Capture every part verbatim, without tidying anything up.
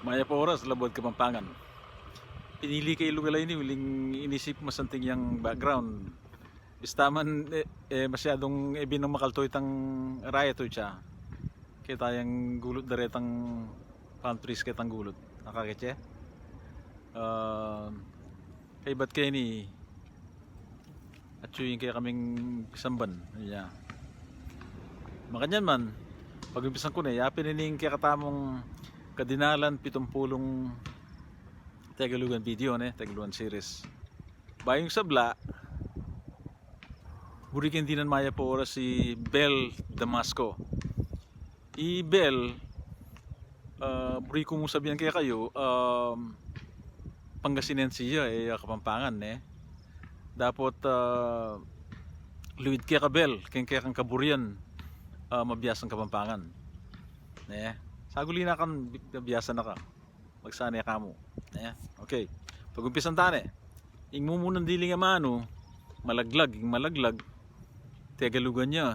Mayap a oras, Labuad Kapampangan. Pinili ke ing lugal a ini uling inisip ku masanting yang background. Bista man, e, e, masyadung e binang makaltu itang raya, tutsa. Keta yang gulut da retang palm trees ketang gulut. Nakakit ye? Ah, kaybat ke ini, atyu ing kekaming pisamban. Ya. Makanyan man, pag-umpisan ku ne, yapin ining kekatamung kadinalan pitumpulung Tegalugan video, ne, Tegalugan series. Bayu ing sabla, buri keng dinan mayap a oras i Bel Damasco. I Bel, ah, buri ku mung sabian kekayu, um, Pangasinense ya, e ya Kapampangan, ne. Dapot, ah, luid ke ka Bel, keng kekang kaburian, ah, mabiasan Kapampangan. Ne. Saguli na kang bi-, mabiasan na ka. Magsane kamu. Ne. Okay. Pag-umpisan ta ne. Ing mumunang diling amanu, malaglag, ing malaglag, Tegalugan ya.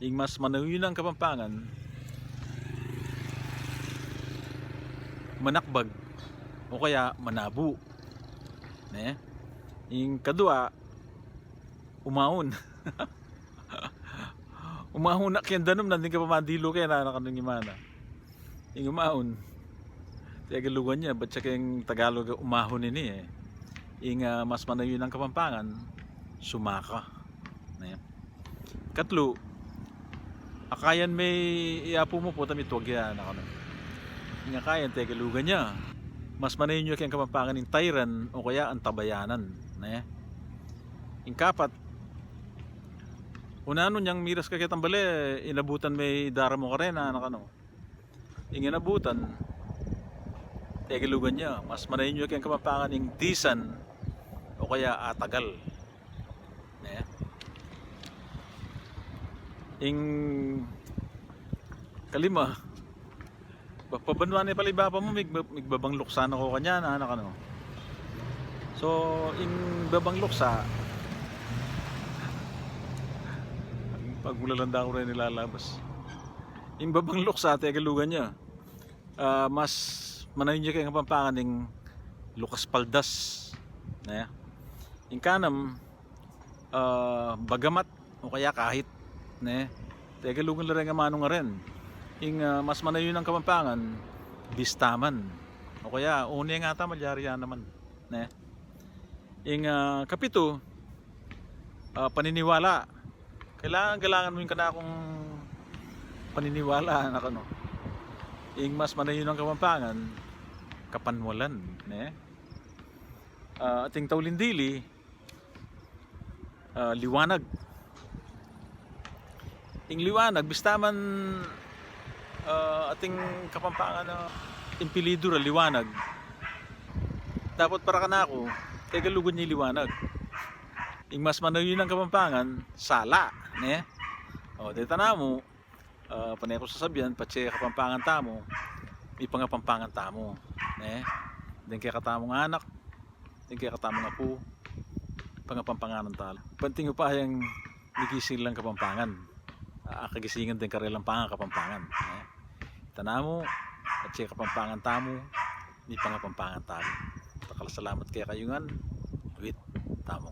Ing mas manayun a Kapampangan, manakbag, o kaya manabu. Ne? Ing kadua, umaun. Umaun na keng danum, nandin ka pa mandilu kaya na, na kanung imana. Ing umaun, Tegalugan ya, bat ya keng Tagalog umahon ini, e. Ing, ah, mas manayun a Kapampangan, sumaka. Ne? Katlu, akayan me i apu mu, pota mitwag ya, na kanu. Ing akayan, Tegalugan ya. Mas manayun ya keng Kapampangan ing tayran o kaya antabayanan, ne? Ing kapat, unanu nyang miras ka ketang bale, inabutan me i dara mu karena, na kanu. Ing inabutan, Tegalugan ya, mas manayun ya keng Kapampangan ing disan o kaya atagal. Ne? Ing kalima, ba-, pabanwa ne pala i bapa mu, mig-, migbabang luksa na ku kanyan, anak, anu. So, ing babang luksa, pagmulalan da ku rin ilalabas. Ing babang luksa, Tegalugan ya. Ah, mas manayun ya keng Kapampangan ing lukas paldas, ne? Ing kanam, ah, bagamat o kaya kahit, ne? Tegalugan la reng amanu ngaren. Ing, ah, mas manayun a Kapampangan, bista man. O kaya, une nga ta, malyari ya naman, ne? Ing, ah, kapitu, ah, paniniwala. Kailangan galangan mu ing kanakung paniniwala, anak, anu. Ing mas manayun a Kapampangan, kapanwalan, ne? Ah, ating tauling dili, ah, liwanag. Ing liwanag, bista man, ah, ating Kapampangan a impilidu ra liwanag. Dapot para kanaku, Tegalugan ya ing liwanag. Ing mas manayun a Kapampangan, sala, ne? O, deta namu, ah, pane ku sasabian, patse Kapampangan tamu, mipangapampangan tamu, ne? Deng kekatamung anak, deng kekatamung apu, pangapampanganan ta la. Banting upayang migising lang Kapampangan. Ah, kagisingan deng karelang pangakapampangan, ne? Tanamu, patse Kapampangan tamu, mipangapampangan tamu. Dakal a salamat kekayu ngan, wait, tamu.